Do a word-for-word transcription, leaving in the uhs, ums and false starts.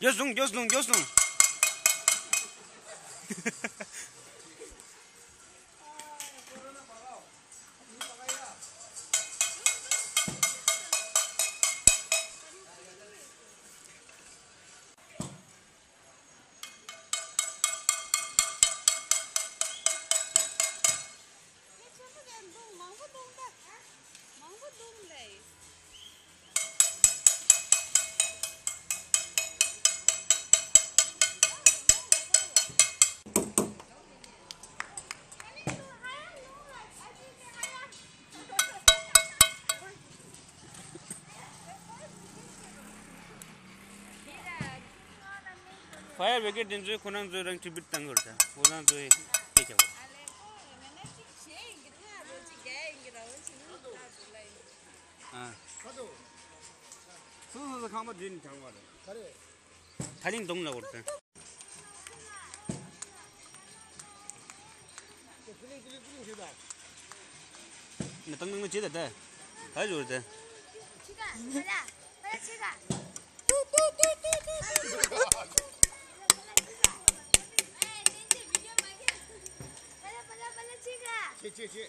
མགྱོགས་སོང་། མགྱོགས་སོང་། མགྱོགས་སོང་། ཕ་ཡར་བེ་ཀེ་དེ་ཚོས་ཁོ་རང་ཚོའི་རང་ཁྲི་བིར་བཏང་གི་རེད། ད་ཁོ་རང་ཚོའི་སྐད་ཆ་བ། ཨ། སོ་སོ་སོ་ཁང་པ་འདི་ནས་དྲངས་པ་རེད། ག་རེ། ཐ་ལིང་གདོང་ལ་བོར་ཏེ། ནི་ཏང་ནང་ལ་བྱེད་ད་ད། ད་ཡོད་ད། ཆེ་ཆེ་ཆེ།